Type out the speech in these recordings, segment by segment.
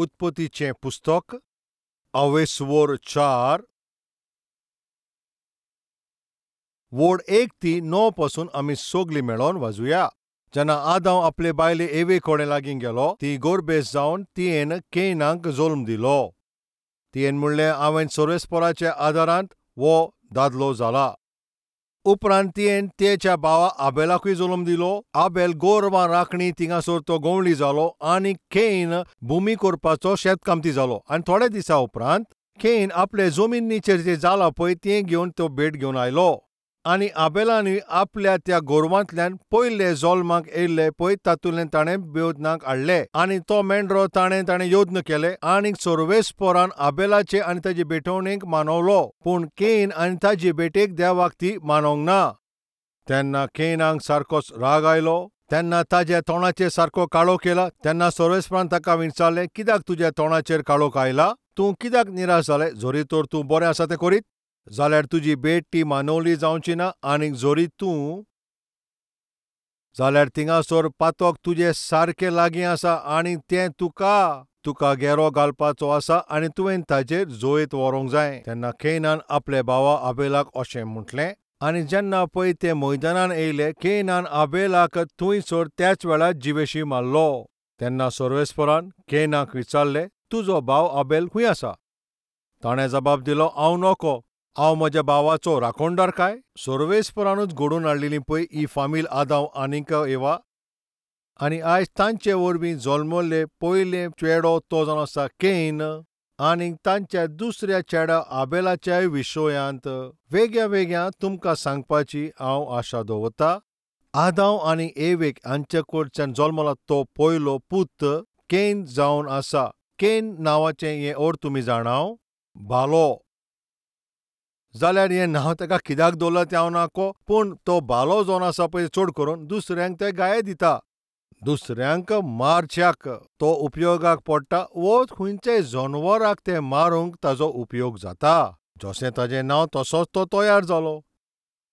उत्पत्तीचें पुस्तक अवेस्वोर 4 वोड 1 ते 9 पासून आमी सगळीं मेळोन वाजूया. जेन्ना आदांव आपले बायले एवे कोडे लागीं गेलो, ती गोरबेस जावन तियेन केनाक जल्म दिलो. तियेन म्हणलें, हांवें सर्वेस्पराच्या आदारांत वो दादलो जाला. उपरांत तियेन तेच्या भावा आबेलाकूय जल्म दिलो. आबेल गोरवां राखणी थिंगासर तो गवळी जालो आनी केन भुमी करपाचो शेतकामती जालो. आनी थोडे दिसा उपरांत केन आपले जमिनीचेर जें जाला पळय तें घेवन तो भेट घेवन आयलो. आनी आबेलानूय आपल्या त्या गोरवांतल्यान पयले जल्माक येयल्ले पळय तातूंतल्यान ताणें बेवदनाक हाडले आनी तो मेंढरो ताणें ताणें यत्न केले आनी सर्वेस्परान आबेलाचे आनी ताजे भेटवणेक मानवलो. पूण केन आनी ताजे भेटेक देवाक ती मानवंक ना. तेन्ना केनाक सारकोच राग आयलो. तेन्ना ताज्या तोंडाचेर सारको काळोख केला. तेन्ना सर्वेस्परान ताका विचारलें, कित्याक तुज्या तोंडाचेर काळोख आयला? तूं कित्याक निराश जालें? जरी तर तूं बरें आसा तें करीत जाल्यार तुजी भेट ती मानवली जावची ना, आनी जरी तूं जाल्यार थिंगासर पातक तुजे सारकें लागीं आसा आनी तें तुका तुका घेरो घालपाचो आसा आनी तुवें ताजेर जोयत व्हरूंक जाय. तेन्ना केनान आपल्या भावा आबेलाक अशें म्हटलें. आनी जेन्ना पळय ते मैदानान येयले, केनान आबेलाक थंयसर त्याच वेळार जिवेशी मारलो. तेन्ना सर्वेस्परान केनाक विचारलें, तुजो भाव आबेल खंय आसा? ताणें जबाब दिलो, हांव नको, हांव म्हज्या भावाचो राखणदार काय? सर्वेस्परानूच घडोवन हाडलेली पळय ही फामील आदांव आनीक एवा. आनी आयज तांचे वरवीं जल्मल्ले पयले चेडो तो जावन आसा केन. आनी तांच्या दुसऱ्या चेड्या आबेलाच्याय विशयांत वेगळ्या वेगळ्या तुमकां सांगपाची हांव आशा दवरता. आदांव आनी एवेक हांचे कडच्यान जल्मला तो पयलो पूत केन जावन आसा. केन नांवाचें हें अर्थ तुमी जाणाव, भालो. जाल्यार हें नांव ताका कित्याक दवरलां तें हांव नाको, पूण तो भालो जावन आसा पळय चड करून दुसऱ्यांक ते गाये दिता, दुसऱ्यांक मारच्याक तो उपयोगाक पडटा. वो खंयच्याय जनवराक ते मारूंक ताजो उपयोग जाता. जशें ताजें नांव तसोच तो तयार जालो,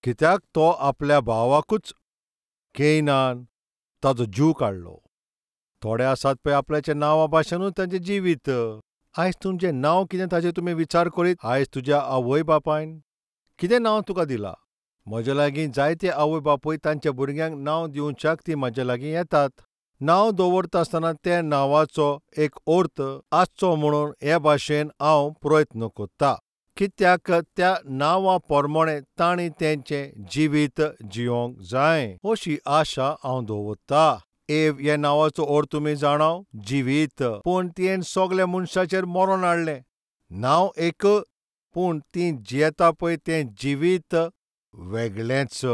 कित्याक तो आपल्या भावाकूच केनान ताजो जीव काडलो. थोडे आसात पळय आपल्याच्या नांवा भाशेनूच तांचें जिवीत. आयज तुमचें नांव कितें ताजेर तुमी विचार करीत. आयज तुज्या आवय बापायन कितें नांव तुका दिलां? म्हज्या लागीं जायते आवय बापूय तांच्या भुरग्यांक नांव दिवच्याक ती म्हज्या लागीं येतात. नांव दवरता आसतना त्या नांवाचो एक अर्थ आसचो म्हणून हे भाशेन हांव प्रयत्न करता, कित्याक त्या नांवा प्रमाणे तांणी तेंचें जिवीत जिवंक जाय अशी आशा हांव दवरता. एव ह्या नांवाचो अर्थ तुमी जाणाव, जिवीत. पूण तियेन सगल्या मनशाचेर मरण हाडलें. नांव एक, पूण ती जियेता पळय तें जिवीत वेगळेंच.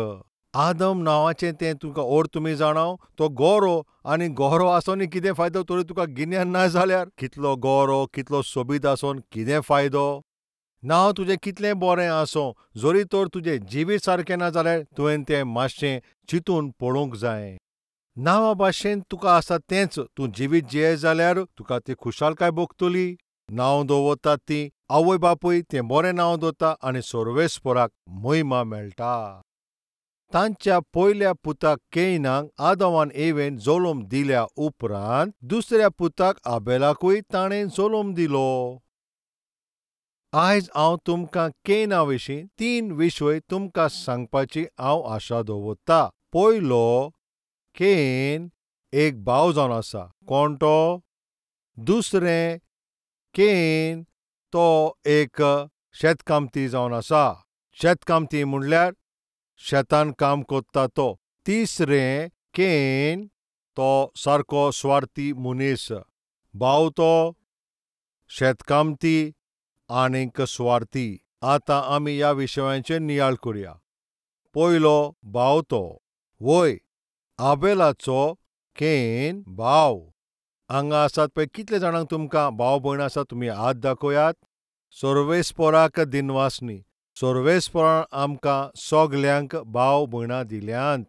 आदम नांवाचें तें तुका अर्थ तुमी जाणाव, तो गोरो. आनी गोरो आसून कितें फायदो तरी तुका गिन्यान ना जाल्यार? कितलो गोरो कितलो सोबीत आसून कितें फायदो? नांव तुजें कितलें बरें आसूं, जरी तर तुजें जिवीत सारकें ना जाल्यार तुवें तें मातशें चिंतून पळोवंक जाय. नांवा भाशेन तुका आसा तेंच तूं जिवीत जिये जाल्यार तुका ती खुशालकाय भोगतली. नांव दवरतात ती आवय बापूय तें बरें नांव दवरता आनी सर्वेस्पराक महिमा मेळटा. तांच्या पयल्या पुताक केनाक आदावान एवेन जल्म दिल्या उपरांत दुसऱ्या पुताक आबेलाकूय ताणें जल्म दिलो. आयज हांव तुमकां केना विशीं 3 विशय तुमकां सांगपाची हांव आशा दवरता. पयलो, केन एक भाव जावन आसा. कोण तो? दुसरें, केन तो एक शेतकामती जावन आसा. शेतकामती म्हणल्यार शेतान काम करता तो. तिसरें, केन तो सारको स्वार्थी मनीस. भाव तो शेतकामती आनीक स्वार्थी. आतां आमी ह्या विशयांचेर नियाळ करुया. पयलो, भाव तो. वय, आबेलाचो केन भाव. हांगा आसात पळय कितले जाणांक तुमकां भाव भयण आसा, तुमी हात दाखयात. सर्वेस्पराक दिनवासनी, सर्वेस्परान आमकां सगल्यांक भाव भयणां दिल्यांत,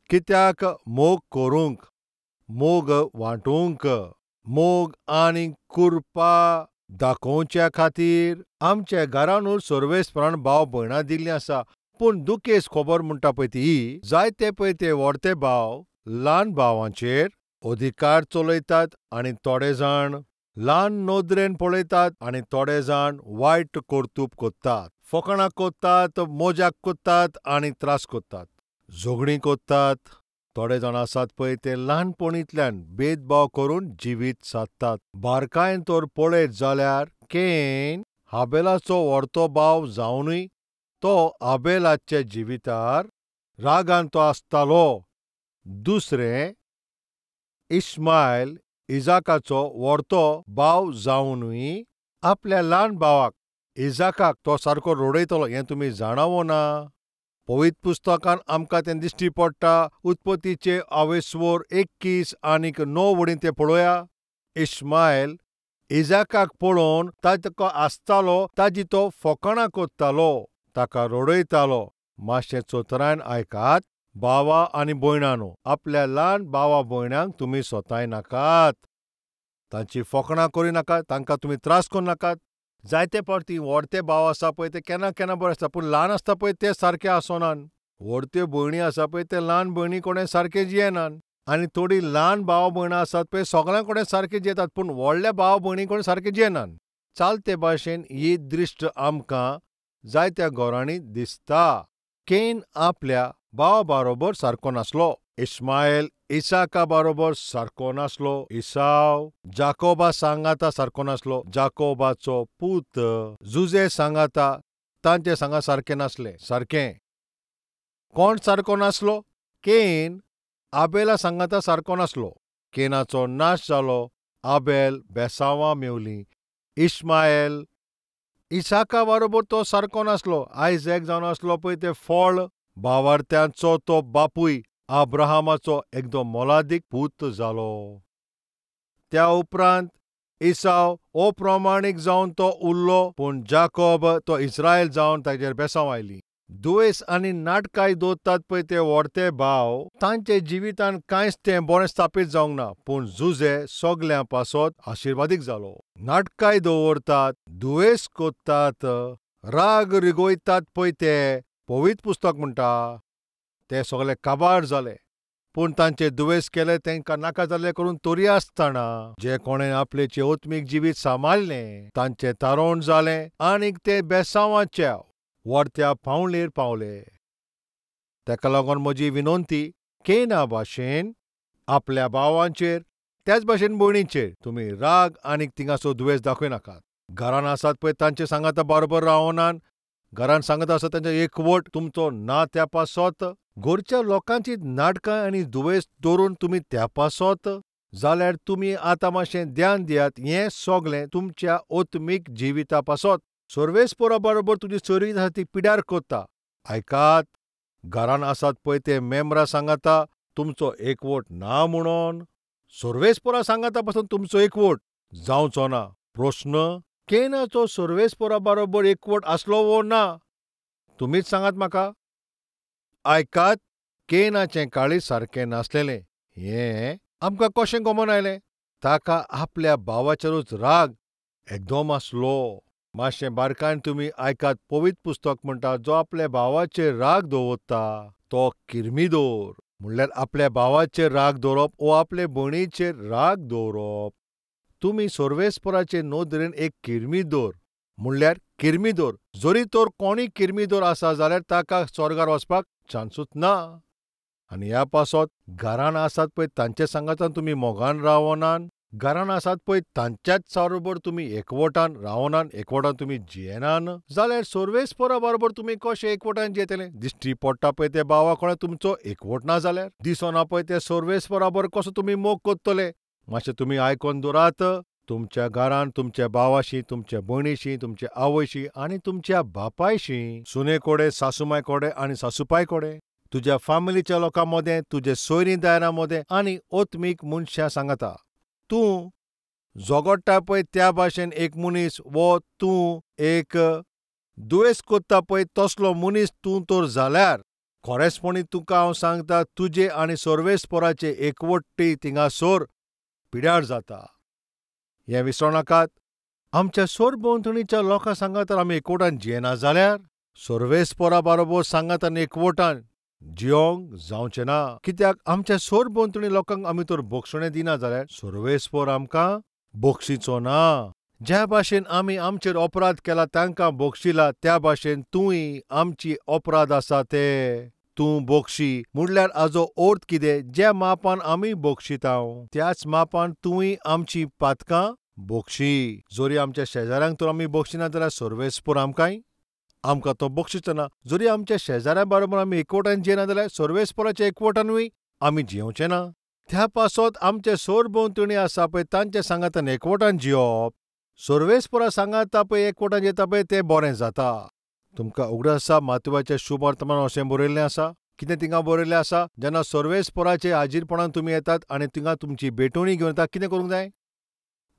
कित्याक मोग करूंक, मोग वांटूंक, मोग आनी कृपा दाखोवच्या खातीर. आमच्या घरानूच सर्वेस्परान भाव भयणां दिल्लीं आसा. पूण दुखेस्त खबर म्हणटा पळय ती, जायते पळय ते व्हडते भाव ल्हान भावांचेर अधिकार चलयतात आनी थोडे जाण ल्हान नदरेन पळयतात आनी थोडे जाण वायट कर्तूब करतात, फकाणां करतात, मजाक करतात आनी त्रास करतात, झगडीं करतात. थोडे जाण आसात पळय ते ल्हानपणींतल्यान भेदभाव करून जिवीत सादतात. बारकायेन तर पळयत जाल्यार केन हाबेलाचो व्हडतो भाव जावनूय तो आबेलाच्या जिवितार रागान तो आसतालो. दुसरें, इस्मायल इजाकाचो व्हडतो भाव जावनूय आपल्या ल्हान भावाक इजाकाक तो सारको रडयतलो हें तुमी जाणावो ना? पवित्र पुस्तकान आमकां तें दिश्टी पडटा. उत्पत्तीचे अवेस्वर 21:9 वडीन तें पळोवया. इस्मायल इजाकाक पळोवन ताका आसतालो, ताजी तो फकाणां करतालो, ताका रडयतालो. मातशें चतुरायेन आयकात भावा आनी भयणांनो, आपल्या ल्हान भावा भयणांक तुमी सोताय नाकात, तांची फकाणां करिनाकात, तांकां तुमी त्रास करनाकात. जायते फावटी व्हडते भाव आसा पळय ते केन्ना केन्ना बरे आसता, पूण ल्हान आसता पळय ते सारके आसनात. व्हडत्यो भयणी आसा पळय ते ल्हान भयणी कोणें सारके जियेनात, आनी थोडीं ल्हान भाव भयणां आसात पळय सगळ्यां कडेन सारके जियेतात, पूण व्हडल्या भाव भयणी कडेन सारके जियेनात. चालते भाशेन ही दृश्ट आमकां जायत्या घरांनी दिसता. केन आपल्या भावा बारोबर सारको नासलो, इस्मायल इसाका बारोबर सारको नासलो, इसाव जाकोबा सांगाता सारको नासलो, जाकोबाचो पूत जुजे सांगाता तांचे सांगा सारके नासले. सारकें कोण सारको नासलो? केन आबेला सांगाता सारको नासलो. केनाचो नाश जालो, आबेल बेसांवां मेवलीं. इस्मायल इसाका बारोबर तो सारको नासलो. आयजॅक जावन आसलो पळय तें फळ भावार्थ्यांचो तो बापूय आब्राहामाचो एकदम मोलादीक पूत जालो. त्या उपरांत इसाव अप्रमाणीक जावन तो उरलो, पूण जाकोब तो इस्रायल जावन ताचेर बेसांव आयली. दुयेंस आनी नाटकाय दवरतात पळय ते व्हडते भाव, तांचे जिवितान कांयच तें बरें स्थापीत जावंक ना, पूण जुजे सगल्यां पासत आशिर्वादीक जालो. नाटकाय दवरतात, दुयेंस करतात, राग रिगयतात पळय ते पवित्र पुस्तक म्हणटा ते सगळे काबार जाले, पूण तांचे दुयेंस केले तांकां नाका जाल्लें करून तरी आसतना जे कोणें आपलेचें आत्मीक जिवीत सांबाळ्ळें तांचें तारण जालें आनीक ते बेसांवाच्या व्हडत्या पावलेर पावले. ताका लागून म्हजी विनंती, केना भाशेन आपल्या भावांचेर त्याच भाशेन भयणींचेर तुमी राग आनीक थिंगासो दुयेंस दाखयनाकात. घरान आसात पळय तांचे सांगाता बरोबर रावनात, घरान सांगत आसा तांचो एकवट तुमचो ना त्या पासत घरच्या लोकांची नाटकां आनी दुयेंस दवरून तुमी त्या पासत जाल्यार तुमी आतां मातशें ध्यान दियात. हें सगळें तुमच्या आत्मीक जिविता पासत. सर्वेस्पोरा बरोबर तुजी चरवीत आसा ती पिड्यार करता. आयकात, घरान आसात पळय ते मेम्बरां सांगाता तुमचो एकवट ना म्हणून सर्वेस्पोरा सांगाता पासून तुमचो एकवट जावचो ना. प्रस्न, केनाचो सर्वेस्पोरा बरोबर एकवट आसलो वो ना? तुमीच सांगात म्हाका. आयकात, केनाचें काळीज सारकें नासलेलें हें आमकां कशें गमन आयलें? ताका आपल्या भावाचेरूच राग एकदम आसलो. मातशें बारकायन तुमी आयकात, पवित्र पुस्तक म्हणटा जो आपल्या भावाचेर राग दवरता तो किर्मीदोर. म्हणल्यार आपल्या भावाचेर राग दवरप वो आपले भयणीचेर राग दवरप. तुमी सर्वेस्पोराचे नदरेन एक किर्मीदोर, म्हणल्यार किर्मीदोर. जरी तर कोणूय किर्मीदोर आसा जाल्यार ताका स्वर्गार वचपाक चान्सूच ना. आनी ह्या पासत घरान आसात पळय तांचे सांगातान तुमी मोगान रावनात, घरान आसात पळय तांच्याच बरोबर तुमी एकवटान रावनात, एकवटान तुमी जियेनात जाल्यार सर्वेस्पोरा बरोबर तुमी कशें एकवटान जियेतले? दिश्टी पडटा पळय ते भावा कोणें तुमचो एकवट ना जाल्यार, दिसना पळय ते सर्वेस्पोरा बरोबर कसो तुमी मोग करतले? मातशें तुमी आयकोन दवरात, तुमच्या घरान तुमच्या भावाशी, तुमच्या भयणीशी, तुमच्या आवयशी आनी तुमच्या बापायशी, सुने कोडे, सासुमाय कोडे आनी सासूपाय कोडे, तुज्या फामिलीच्या लोकां मदें, तुजे सोयरीं दायरां मदें आनी आत्मीक मनशां सांगाता. तूं झगडटा पळय त्या भाशेन एक मनीस वो तूं एक दुयेंस करता पळय तसलो मनीस तूं तर जाल्यार खरेंचपणी तुका हांव सांगता, तुजे आनी सर्वेस्पोराचे एकवटी थिंगासर पिड्यार जाता. हें विसरनाकात. आमच्या सरभोंवतणीच्या लोकां सांगातान आमी एकवटान जियेना जाल्यार सर्वेस्पोरा बरोबर सांगातान एकवटान जियोंक जावचें ना. कित्याक आमच्या सरभोंवतणी लोकांक आमी तर बक्षणें दिना जाल्यार सर्वेस्पोर आमकां बक्षिचो ना. ज्या भाशेन आमी आमचेर अपराध केला तांकां बक्षिला त्या भाशेन तूंय आमची अपराध आसा ते तूं बक्षी. म्हणल्यार हाजो अर्थ कितें? ज्या मापान आमी बक्षिता त्याच मापान तूंय आमची पातकां बक्षी. जरी आमच्या शेजाऱ्यांक तर आमी बक्षिना जाल्यार सर्वेस्पर आमकांय आमकां तो बक्षिचो ना. जरी आमच्या शेजाऱ्यां बरोबर आमी एकवटान जियेना जाल्यार सर्वेस्पराच्या एकवटानूय आमी जियेवचे ना. त्या पासत आमचे सरभोंवतणी आसा पळय तांच्या सांगातान एकवटान जियोवप, सर्वेस्परा सांगाता पळय एकवटान जियेता पळय तें बरें जाता. तुमकां उगडास आसा मातवाच्या शुभवर्तमान अशें बरयल्लें आसा. कितें थिंगा बरयल्लें आसा? जेन्ना सर्वेस्पराचे हाजीरपणान तुमी येतात आनी थिंगा तुमची भेटवणी घेवन येतात, कितें करूंक जाय?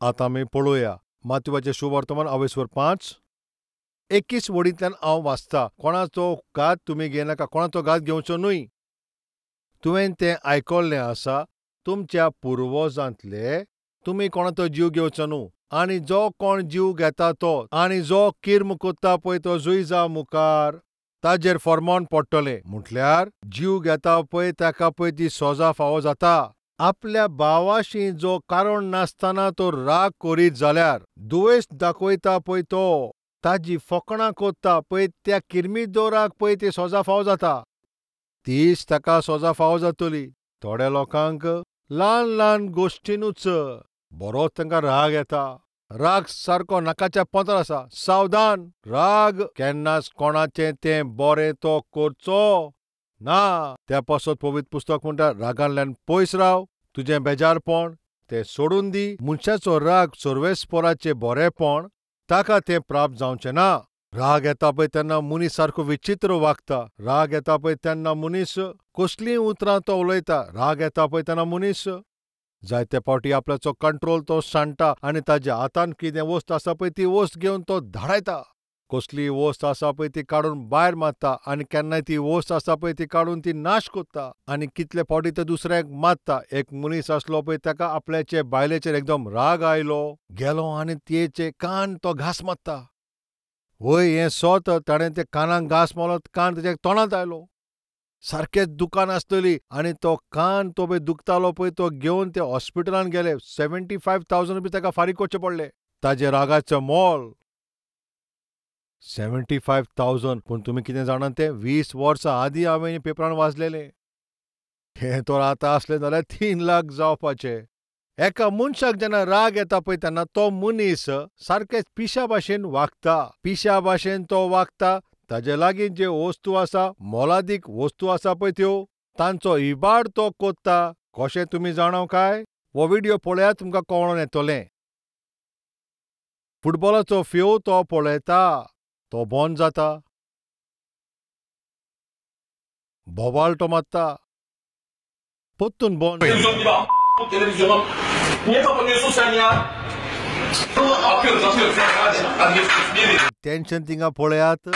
आतां आमी पळोवया मातवाचें शुभवर्तमान अवेस्वर 5:21 वडींतल्यान हांव वाचता. कोणाचो घात तुमी घेयनाका, कोणाचो घात घेवचो न्हय. तुवें तें आयकल्लें आसा तुमच्या पुर्वजांतले, तुमी कोणाचो जीव घेवचो न्हू. आनी जो कोण जीव घेता तो आनी जो किर्म कोत्ता पळय तो जुयजा मुखार ताजेर फॉर्मोन पडटलें. म्हटल्यार जीव घेता पळय ताका पळय ती सोजा फावो जाता. आपल्या भावाशी जो कारण नासतना तो राग करीत जाल्यार दुवेस दाखयता पळय तो ताजी फकणां कोत्ता पळय त्या किर्मीदोराक पळय ती सोजा फावो जाता, तीच ताका सोजा फावो जातली. थोड्या लोकांक ल्हान ल्हान गोश्टीनूच बरोच तांकां राग येता. राग सारको नाकाच्या पोंतार आसा. सावधान, राग केन्नाच कोणाचें तें बरें तो करचो ना. त्या पासत पवित्र पुस्तक म्हणटा रागांतल्यान पयस राव, तुजें बेजारपण तें सोडून दी. मनशाचो राग सर्वेस्पराचें बरेंपण ताका तें प्राप्त जावचें ना. राग येता पळय तेन्ना मनीस सारको विचित्र वागता. राग येता पळय तेन्ना मनीस कसलीं उतरां तो उलयता. राग येता पळय तेन्ना मनीस जायते फावटी आपल्याचो कंट्रोल तो सांडटा आनी ताज्या हातान कितें वस्त आसा पळय ती वस्त घेवन तो धाडायता. कसली वस्त आसा पळय ती काडून भायर मारता आनी केन्नाय ती वस्त आसा पळय ती काडून ती नाश करता आनी कितले फावटी ते दुसऱ्याक मारता. एक मनीस आसलो पळय ताका आपल्याचे बायलेचेर एकदम राग आयलो, गेलो आनी तेचे कान तो घास मारता. वय हें सोत ताणें ते कानाक घास मारलो, कान ताच्या तोंडांत आयलो. सारकेच दुकान आसतली आनी तो कान तो पळय दुखतालो पळय तो घेवन ते हॉस्पिटलान गेले. 75,000 रुपया ताका फारीक करचे पडले. ताजे रागाचें मोल 75,000. पूण तुमी कितें जाणा तें 20 वर्सां आदीं हांवें पेपरान वाचलेलें. हें तर आतां आसलें जाल्यार 3 लाख जावपाचें. एका मनशाक जेन्ना राग येता पळय तेन्ना तो मनीस सारकेच पिशा भाशेन वागता. पिशा भाशेन तो वागता. ताजे लागीं जे वस्तू आसा, मोलादीक वस्तू आसा पळय त्यो, तांचो इबाड तो कोत्ता. कशें तुमी जाणाव काय? हो व्हिडियो पळयात, तुमकां कळोन येतलें. फुटबॉलाचो फ्यो तो पळयता, तो बंद जाता, बोवाळ तो मारता, परतून बंद. टेन्शन थिंगा पळयात.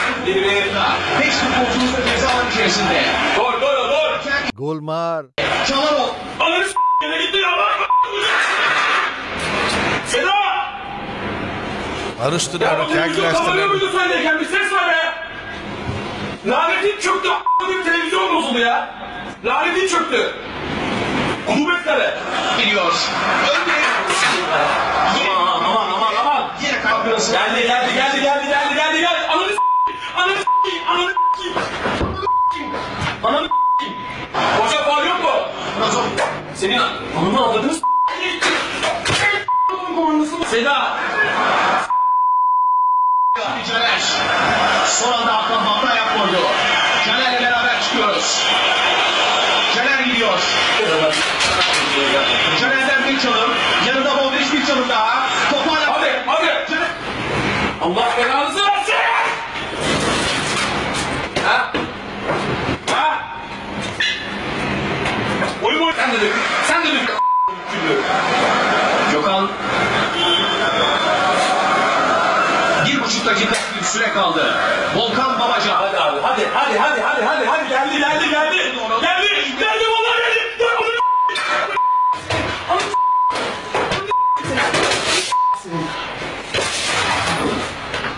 गोल मार. అరుస్తున్నాడు, కేకలేస్తున్నాడు. Lanetin çöktü, televizyon bozuldu ya. Lanetin çöktü. Kuvvetlere. Gidiyor. Aman aman aman aman. Yine kalkıyorsun. Geldi geldi geldi geldi geldi geldi geldi. Ananı s**eyim. Ananı s**eyim. Ananı s**eyim. Ananı s**eyim. Hoca faul yok mu? Senin ananı avradını s**eyim. Seda. Caner. Son anda Hakan Bamra ayak koydu. Caner'le beraber çıkıyoruz. Caner gidiyor. Caner'den bir çalım. Yanında Modric bir çalım daha. Topu hala... Hadi hadi. Caner... Allah belanızı versin. Ha? Ha? Oyun oyun. Sen de dök. Sen de dök. Gökhan... 1,5 dakika bir süre kaldı. Volkan Babacan. Hadi abi, hadi, hadi, hadi, hadi, hadi, hadi, geldi, geldi, geldi. Geldi, geldi, vallahi geldi.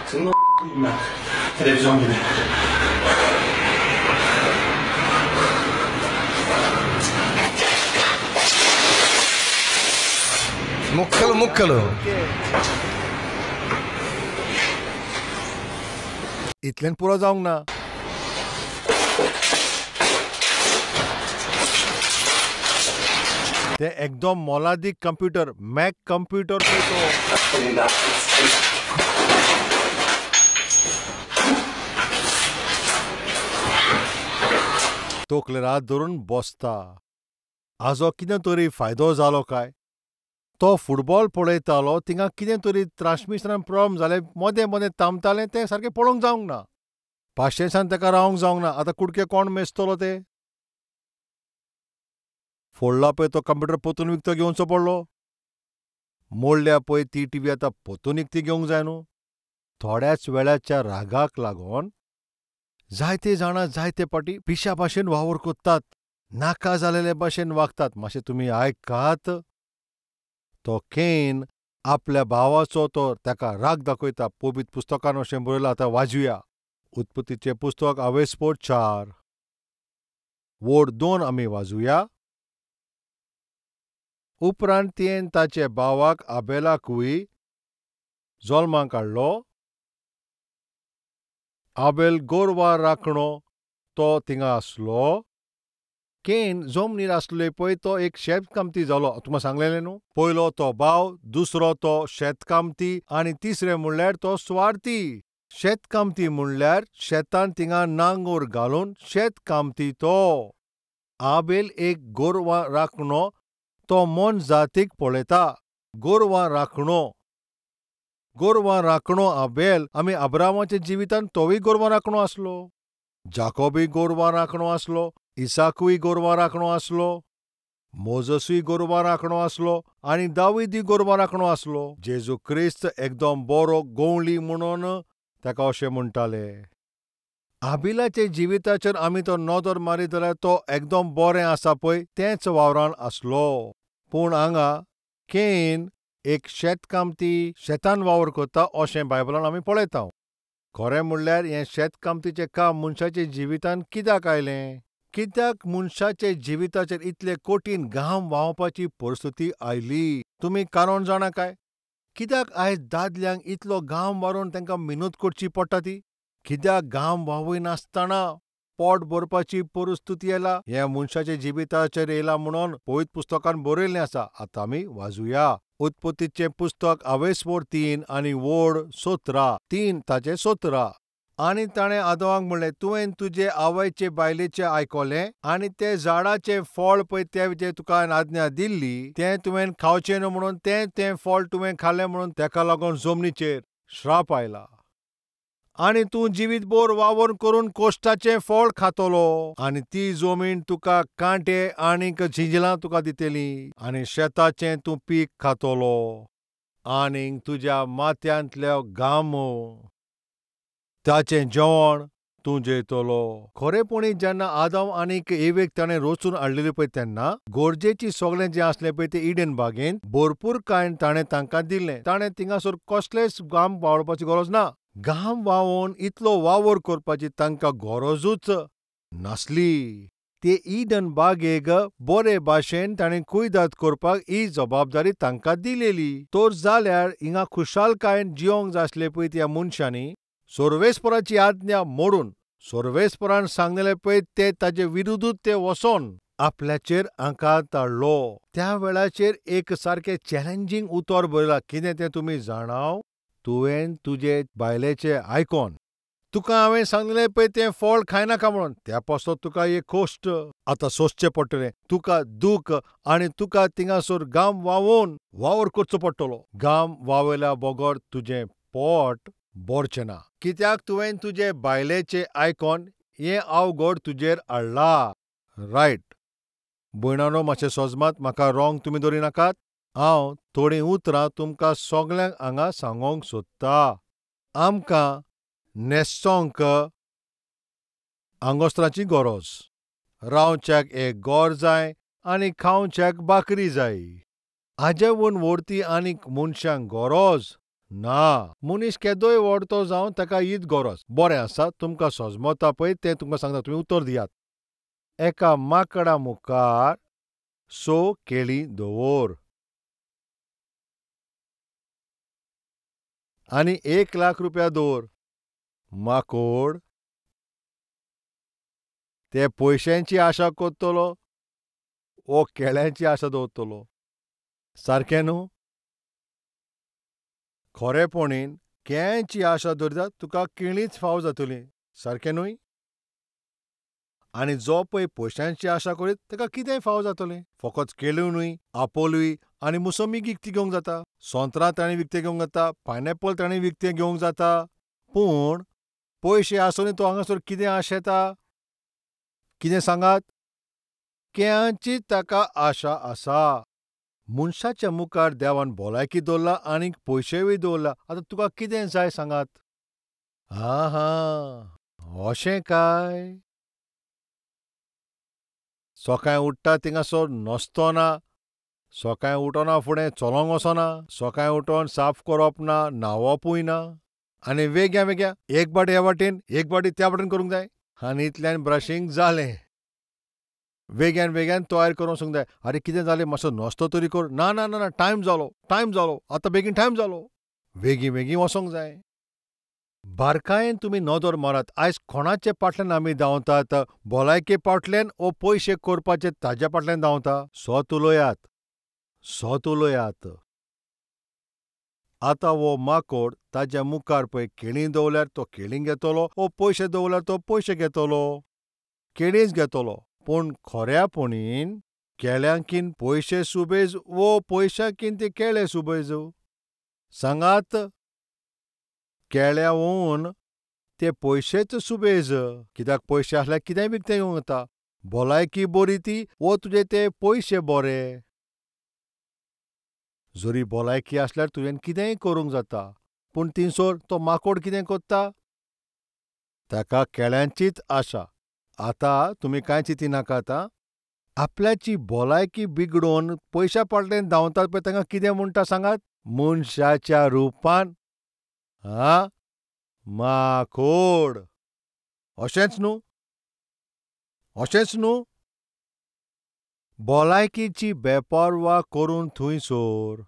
Senin o ben. Televizyon gibi. ముక్కలు ముక్కలు. इतल्यान पुरो जावंक ना. ते एकदम मोलादीक computer, Mac computer पळय तो. तकलेर हात धरून बसता. हाजो कितें तरी फायदो जालो काय? तो फुटबॉल पळयतालो, थिंगा कितें तरी ट्रान्समिशनान प्रॉब्लम जालें, मदें मदें थांबतालें, तें सारकें पळोवंक जावंक ना. पाशेंसान ताका रावंक जावंक ना. आतां कुडके कोण मेजतलो ते? फोडला पळय तो कंप्युटर पोतून विकतो घेवचो पडलो. मोडल्या पळय ती टिवी आतां पोतून विकती घेवंक जाय न्हू. थोड्याच वेळाच्या रागाक लागून जायते जाणां जायते पाटी पिशा भाशेन वावर कोत्तात, नाका जालेले भाशेन वागतात. मातशें तुमी आयकात. तो केन आपल्या भावाचो तो ताका राग दाखयता. पवित्र पुस्तकान अशें बरयलां. आतां वाजूया. उत्पत्तीचें पुस्तक आवेस्पोट 4 वोड 2 आमी वाजूया. उपरांत तियेन ताचे भावाक आबेलाकूय जल्माक हाडलो. आबेल गोरवां राखणो तो थिंगा आसलो. केन जमनीर आसले पळय तो एक शेतकामती जालो. तुमकां सांगलेलें न्हू, पयलो तो भाव, दुसरो तो शेतकामती आनी तिसरें म्हणल्यार तो स्वार्थी. शेतकामती म्हणल्यार शेतान थिंगा नांगोर घालून शेतकामती तो. आबेल एक गोरवां राखणो, तो मन जातीक पळयता. गोरवां राखणो, गोरवां राखणो आबेल. आमी अब्रामाच्या जिवितान तोवूय गोरवां राखणो आसलो. जाकोबूय गोरवां राखणो आसलो, इसाकूय गोरवां राखणो आसलो, मोजसूय गोरवां राखणो आसलो आनी दावीदूय गोरवां राखणो आसलो. जेजू क्रिस्त एकदम बरो गोवळी म्हणून ताका अशें म्हणटाले. आबिलाच्या जिविताचेर आमी तो नदर मारीत जाल्यार तो एकदम बरें आसा पळय तेंच वावरान आसलो. पूण हांगा केन एक शेतकामती, शेतान वावर करता अशें बायबलान आमी पळयता. खरें म्हणल्यार हें शेतकामतीचें काम मनशाच्या जिवितान कित्याक आयलें? कित्याक मनशाच्या जिविताचेर इतले कठीण घाम व्हांवपाची परिस्थिती आयली? तुमी कारण जाणा काय? कित्याक आयज दादल्यांक इतलो घाम वारोवन तांकां मिनत करची पडटा ती? कित्याक घाम व्हांवयनासतना पोट भरपाची परिस्थिती येला? हें मनशाच्या जिविताचेर येयला म्हणून पवित्र पुस्तकान बरयल्लें आसा. आतां आमी वाजूया. उत्पत्तीचें पुस्तक आवेस्पोर 3 आनी वोड 17, 3 ताचें 17. आनी ताणें आदवांक म्हणलें, तुवें तुजे आवयचे बायलेचें आयकलें आनी तें झाडाचें फळ पळय तें तुका हांवें आज्ञा दिल्ली तें तुवें खावचें न्हू म्हणून तें तें फळ तुवें खालें म्हणून ताका लागून जमनीचेर श्राप आयला आनी तूं जिवीत भर वावर करून कोश्टाचें फळ खातलो आनी ती जमीन तुका कांटे आनीक झिंजलां तुका दितली आनी शेताचें तूं पीक खातलो आनीक तुज्या माथ्यांतल्या घामो ताचें जेवण तूं जेयतलो. खरेपणी जेन्ना आदम आनीक एवेक ताणें रचून हाडलेली पळय तेन्ना गरजेची सगळें जें आसलें पळय तें इडन बागेंत भरपूर कांय ताणें तांकां दिल्लें. ताणें थिंगासर कसलेंच घाम वावरपाची गरज ना. घाम व्हांवोवन इतलो वावर करपाची तांकां गरजूच नासली. ते इडन बागेक बरे भाशेन ताणें कुयदाद करपाक ही जबाबदारी तांकां दिलेली. तर जाल्यार हिंगा खुशालकायेन जिवंक जाय आसलें पळय त्या मनशांनी सर्वेस्पराची आज्ञा मोडून सर्वेस्परान सांगलें पळय ते ताजे विरुद्धूच ते वचोन आपल्याचेर आंकात हाडलो. त्या वेळाचेर एक सारकें चॅलेंजींग उतर बरयलां. कितें तें तुमी जाणाव? तुवें तुजे बायलेचें आयकोन तुका हांवें सांगलें पळय तें फळ खायनाका म्हणून त्या पासत तुका एक कोश्ट आतां सोंसचें पडटलें. तुका दूख आनी तुका थिंगासर घाम व्हांवोवन वावर करचो पडटलो. घाम व्हांवयल्या बगर तुजें पोट भरचें ना. कित्याक तुवें तुजे बायलेचें आयकोन हें अवघड तुजेर हाडलां. रायट भयणानो, मातशें सोजमात, म्हाका रोंग तुमी धरी नाकात. हांव थोडीं उतरां तुमकां सगल्यांक हांगा सांगोंक सोदता. आमकां न्हेसोंक आंगोस्त्राची गरज, रावच्याक एक घर जाय आनी खावच्याक भाकरी जाय. हाजेवून व्हडती आनीक मनशांक गरज ना. मनीस केदोय व्हडतो जावं ताका हीच गरज. बरें आसा, तुमकां सजमता पळय तें तुमकां सांगता, तुमी उतर दियात. एका माकडा मुखार 6 केळीं दवर. आनी 1 लाख रुपया दवर. माकोड ते पयशांची आशा करतलो वो केळ्यांची आशा दवरतलो? सारकें न्हू? खरेपणीन केळ्यांची आशा दवरिता तुका केळींच फाव जातली, सारकें न्हय? आनी जो पळय पयशांची आशा करीत ताका कितेंय फाव जातलें. फकत केळ्यो न्हय, आपोलूय आनी मोसंबी विकती घेवंक जाता, सोंत्रां ताणें विकतें घेवंक जाता, पायनएप्पल ताणें विकतें घेवंक जाता. पूण पयशे आसूनय तो हांगासर कितें आशेता? कितें सांगात? केळ्यांची ताका आशा आसा. मनशाच्या मुखार देवान भलायकी दवरला आनी पयशेवूय दवरला. आतां तुका कितें जाय सांगात? आं हां, अशें काय? सकाळीं उठ्ठा थिंगासर नसतो ना, सकाळीं उठना फुडें चलोंक वचना, सकाळीं उठोन साफ करप ना, न्हांवपूय ना, आनी वेग्या वेग्या एक बाटी ह्या वाटेन एक बाटी त्या वाटेन करूंक जाय आनी इतल्यान ब्रशींग जालें. वेग्यान वेग्यान तयार करूंक वचूंक जाय. आरे कितें जालें, मातसो नस्तो तरी कर. ना ना ना, टायम जालो, टायम जालो, आतां बेगीन टायम जालो, वेगीं वेगीं वचोंक जाय. बारकायेन तुमी नदर मारात, आयज कोणाचे फाटल्यान आमी धांवतात? भलायके फाटल्यान वो पयशे करपाचे ताज्या फाटल्यान धांवता? सत उलयात, सत उलयात. आतां हो माकोड ताज्या मुखार पळय केळीं दवरल्यार तो केळीं घेतलो, वो पयशे दवरल्यार तो पयशे घेतलो, केळींच घेतलो. पूण खऱ्यापणीन केळ्यांकीन पयशे सुबेज वो पयशांकीन ते केळे सुबेज? सांगात. केळ्याहून ते पयशेच सुबेज. कित्याक पयशे आसल्यार कितेंय विकतें घेवंक येता. भलायकी बरी ती वो तुजे ते पयशे बरे. जरी भलायकी आसल्यार तुवें कितेंय करूंक जाता. पूण थिंयसर तो माकोड कितें करता? ताका केळ्यांचीच आशा. आतां तुमी कांय चिंती नाकात. आपल्याची भलायकी बिगडोवन पयशा फाटल्यान धांवतात पळय तांकां कितें म्हणटा सांगात? मनशाच्या रुपान आं माकोड. अशेंच न्हू? अशेंच न्हू? भलायकेची बेपर्वा करून थंयसर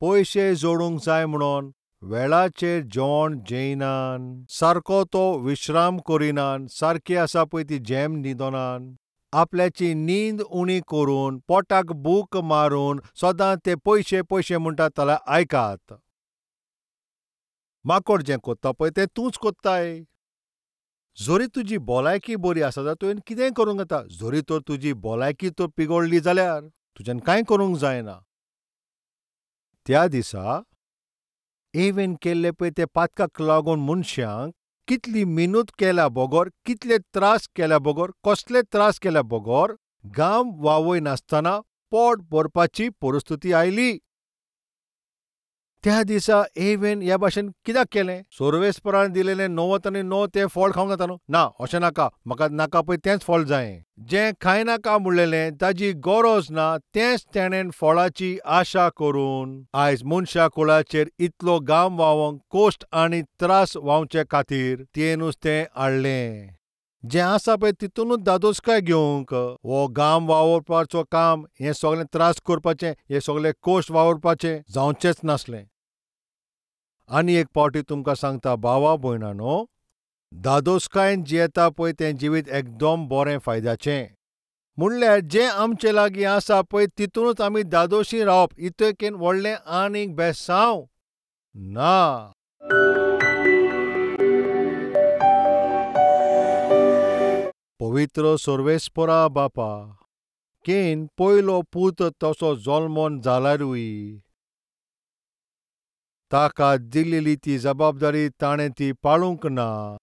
पयशे जोडूंक जाय म्हणून वेळाचेर जेवण जेयनान, सारको तो विश्राम करिनान, सारकी आसा पळय ती जेम न्हिदनान, आपल्याची न्हीद उणी करून पोटाक भूक मारून सदां ते पयशे पयशे म्हणटात जाल्यार आयकात. माकोड जें कोत्ता पळय तें तूंच कोत्ताय. जरी तुजी भलायकी बरी आसा जाल्यार तुवें कितेंय करूंक जाता. जरी तर तुजी भलायकी तर पिगडली जाल्यार तुज्यान कांय करूंक जायना. त्या दिसा एवेन केल्ले पळय ते पातकाक लागून मनशांक कितली मिनत केल्या बगर, कितले त्रास केल्या बगर, कसले त्रास केल्या बगर, घाम वावय नासतना पोट भरपाची परिस्थिती आयली. त्या दिसा एवेन ह्या भाशेन कित्याक केलें? सर्वेस्परान दिलेलें 99 तें फळ खावंक जाता न्हू? ना, अशें नाका, म्हाका नाका पळय तेंच फळ जाय. जें खायनाका म्हणलेलें ताजी गरज ना तेंच तेणेन फळाची आशा करून आयज मनशा कुळाचेर इतलो घाम व्हांवंक, कोश्ट आनी त्रास व्हांवचे खातीर तेनूच तें हाडलें. जें आसा पळय तितूनच दादोसकाय घेवंक हो घाम वावुरपाचो काम, हें सगळें त्रास करपाचें, हें सगळें कोश्ट वावुरपाचें जावचेंच नासलें. आनी एक पावटी तुमकां सांगता भावा भयणांनो, दादोसकायेन जियेता पळय तें जिवीत एकदम बरें फायद्याचें. म्हणल्यार जें आमचे लागीं आसा पळय तितूनच आमी दादोशी रावप इतकेन व्हडलें आनीक बेसांव ना. पवित्र सर्वेस्परा बापा, केन पयलो पूत तसो जल्मोन जाल्यारूय ताका दिल्ली ती जबाबदारी ताणें ती पाळूंक ना.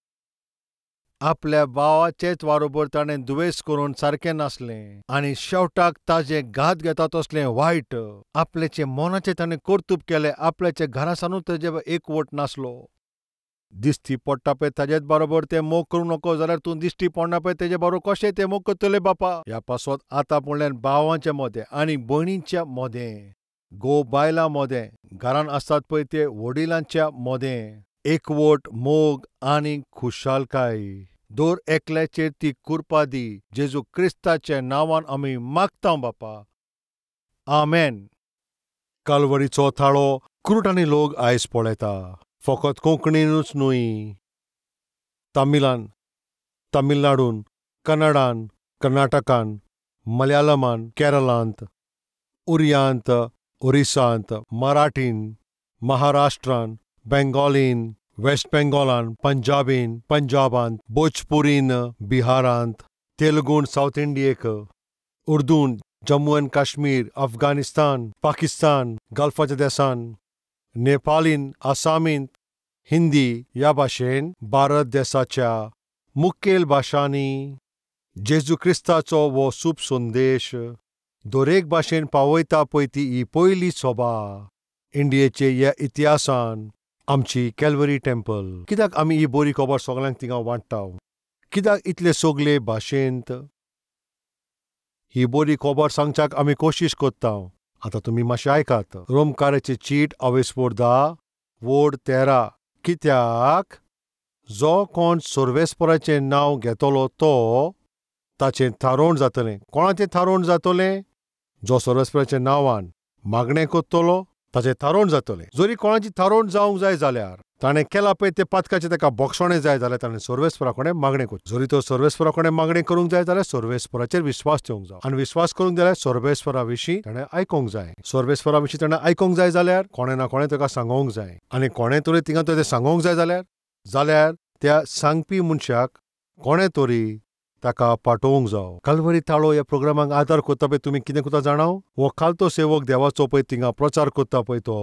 आपल्या भावाचेच बरोबर ताणें दुवेस करून सारकें नासलें आनी शेवटाक ताजें घात घेता तसलें वायट आपल्याचे मनाचें ताणें कर्तुब केलें. आपल्याच्या घरासानूच ताजे एकवट नासलो. दिश्टी पडटा पळय ताजेच बरोबर तें मोग करूंक नको जाल्यार तूं दिश्टी पडना पळय तेजे बरोबर कशें तें मोग करतलें बापा. ह्या पासत आतां म्हणल्यार भावांच्या मदें आनी भयणींच्या मदें, घोव बायलां मदें, घरान आसतात पळय ते वडिलांच्या मदें एकवट, मोग आनी खुशालकाय दर एकल्याचेर ती कृपा दी. जेजू क्रिस्ताच्या नांवान आमी मागता बापा, आमेन. कालवरीचो थाळो क्रूट आनी लोक आयज पळयता. फकत कोंकणीनूच न्हय, तमिळान, तमिळनाडून, कन्नडान, कर्नाटकान, मलयाळमान, केरळांत, उरियांत, ओरिसांत, मराठीन, महाराष्ट्रान, बेंगॉलीन, वेस्ट बेंगॉलान, पंजाबीन, पंजाबांत, भोजपुरीन, बिहारांत, तेलुगून सावथ इंडियेक, उर्दून, जम्मू एंड काश्मीर, अफगाणिस्तान, पाकिस्तान, गल्फाच्या देसान, नेपालीन, आसामींत, हिंदी ह्या भाशेन भारत देसाच्या मुखेल भाशांनी जेजू क्रिस्ताचो हो शुभ संदेश दरेक भाशेन पावयता पळय ती ही पयली सभा इंडियेचे ह्या इतिहासान आमची कॅल्वरी टेम्पल. कित्याक आमी ही बरी खबर सगळ्यांक थिंगा वांट्टा? कित्याक इतले सगळे भाशेंत ही बरी खबर सांगच्याक आमी कोशिश कोत्ता? आतां तुमी मातशें आयकात. रोमकाराची चीट अवेस्पोर 10 वोड 13. कित्याक जो कोण सर्वेस्पराचें नांव घेतलो तो ताचें थारोवण जातलें. कोणाचें थारोवण जातलें? जो सर्वेस्पराच्या नांवान मागणें करतलो ताचें थारोवण जातलें. जरी कोणाची थारोवण जावंक जाय जाल्यार ताणें केलां पळय तें पातकाचें ताका बक्षणें जाय जाल्यार ताणें सर्वेस्परा कडेन मागणें करचें. जरी तो सर्वेस्परा कडेन मागणें करूंक जाय जाल्यार सर्वेस्पराचेर विस्वास ठेवंक जाय आनी विस्वास करूंक जाल्यार सर्वेस्परा विशीं ताणें आयकूंक जाय. सर्वेस्परा विशीं ताणें आयकूंक जाय जाल्यार कोणें ना कोणें ताका सांगोंक जाय आनी कोणें तरी थिंगा तें सांगोंक जाय जाल्यार त्या सांगपी मनशाक कोणें तरी ताका पाठोवंक जावो. कलवरी ताळो ह्या प्रोग्रामाक आदार करता पळय तुमी कितें करता जाणाव? हो खालतो सेवक देवाचो पळय थिंगा प्रचार करता पळय तो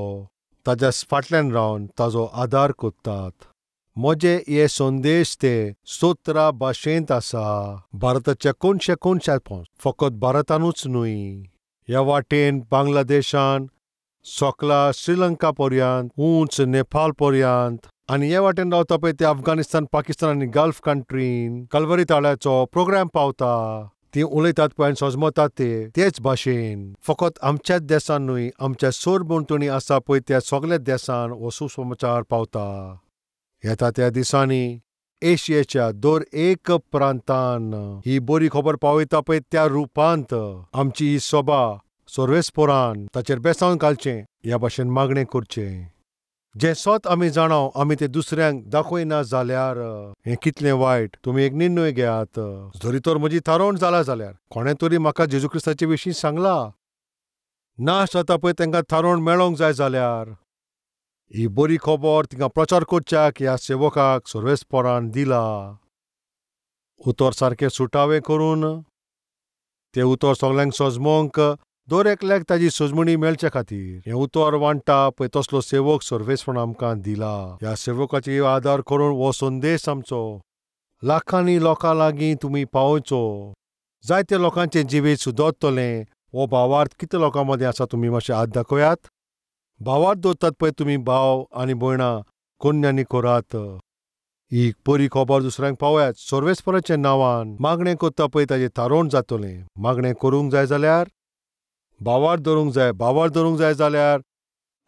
ताज्या फाटल्यान रावन ताजो आदार करतात. म्हजे हे संदेश ते 17 भाशेंत आसा. भारताच्या कोनशे कोनशात पोंच, फकत भारतानूच न्हय, ह्या वाटेन बांगलादेशान, सकला श्रीलंका पर्यंत, उंच नेपाळ पर्यंत आनी हे वाटेन रावता पळय ते अफगाणिस्तान, पाकिस्तान आनी गल्फ कंट्रीन कलवरी ताळ्याचो प्रोग्राम पावता. ती उलयतात पळय आनी सजमतात ते तेच भाशेन. फकत आमच्याच देसान न्हय, आमच्या सरभोंवतणी आसा पळय त्या सगळ्या देसान हो सुसमाचार पावता. येता त्या दिसांनी एशियेच्या दर एक प्रांतान ही बरी खबर पावयता पळय त्या रुपांत आमची ही सभा सर्वेस्परान ताचेर बेसावन घालचें ह्या भाशेन मागणें करचें. जें सत आमी जाणाव आमी तें दुसऱ्यांक दाखयना जाल्यार हें कितलें वायट. तुमी एक निर्णय घेयात. जरी तर म्हजी थारोवण जाला जाल्यार कोणें तरी म्हाका जेजू क्रिस्ताचे विशीं सांगला ना जाता पळय तांकां थारोवण मेळोंक जाय जाल्यार ही बरी खबर तिंगा प्रचार करच्याक ह्या सेवकाक सर्वेस्परान दिला. उतर सारकें सुटावें करून तें उतर सगल्यांक सजमोंक दर एकल्याक ताजी सजमणी मेळचे खातीर हें उतर वांट्टा पळय तसलो सेवक सर्वेस्परान आमकां दिला. ह्या सेवकाची आदार करून हो संदेश आमचो लाखांनी लोकां लागीं तुमी पावोवचो. जायते लोकांचें जिवीत सुदरतलें. हो भावार्थ कितले लोकां मदीं आसा तुमी मातशें हात दाखयात. भावार्थ दवरतात पळय तुमी भाव आनी भयणां कोन्यांनी करात. ही बरी खबर दुसऱ्यांक पावयात. सर्वेस्पराच्या नांवान मागणें करता पळय ताजें थारोवण जातलें. मागणें करूंक जाय जाल्यार भावार्थ धरूंक जाय. भावार्थ धरूंक जाय जाल्यार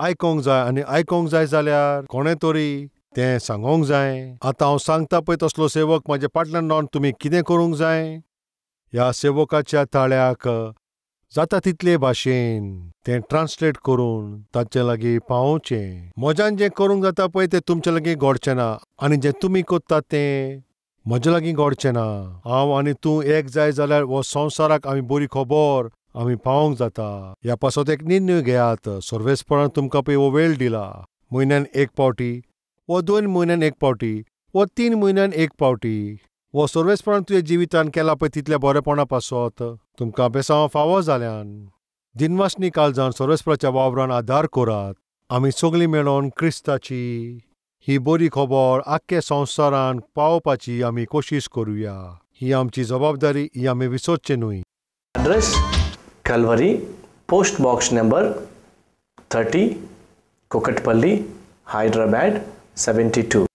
आयकोंक जाय आनी आयकोंक जाय जाल्यार कोणें तरी तें सांगोंक जाय. आतां हांव सांगता पळय तसलो सेवक म्हाजे फाटल्यान रावन तुमी कितें करूंक जाय? ह्या सेवकाच्या ताळ्याक जाता तितले भाशेन तें ट्रान्सलेट करून तांचे लागीं पावोवचें. म्हज्यान जें करूंक जाता पळय तें तुमचे लागीं घडचें ना आनी जें तुमी करतात तें म्हजे लागीं घडचें ना. हांव आनी तूं एक जाय जाल्यार हो संवसाराक आमी बरी खबर आमी पावोवंक जाता. ह्या पासत एक निर्णय घेयात. सर्वेस्परान तुमकां पळय हो वेळ दिला. म्हयन्यान एक पावटी वा 2 म्हयन्यान एक पावटी वा 3 म्हयन्यान एक पावटी हो सर्वेस्परान तुज्या जिवितान केला पळय तितल्या बरेपणा पासत तुमकां बेसांव फावो जाल्यान दिनवासनी काळजान सर्वेस्पराच्या वावरान आदार करात. आमी सगळीं मेळोन क्रिस्ताची ही बरी खबर आख्खे संवसारान पावोवपाची आमी कोशिश करुया. ही आमची जबाबदारी, ही आमी विसरचें न्हय. Address Calvary, post box number 30, Kukatpally, Hyderabad 72.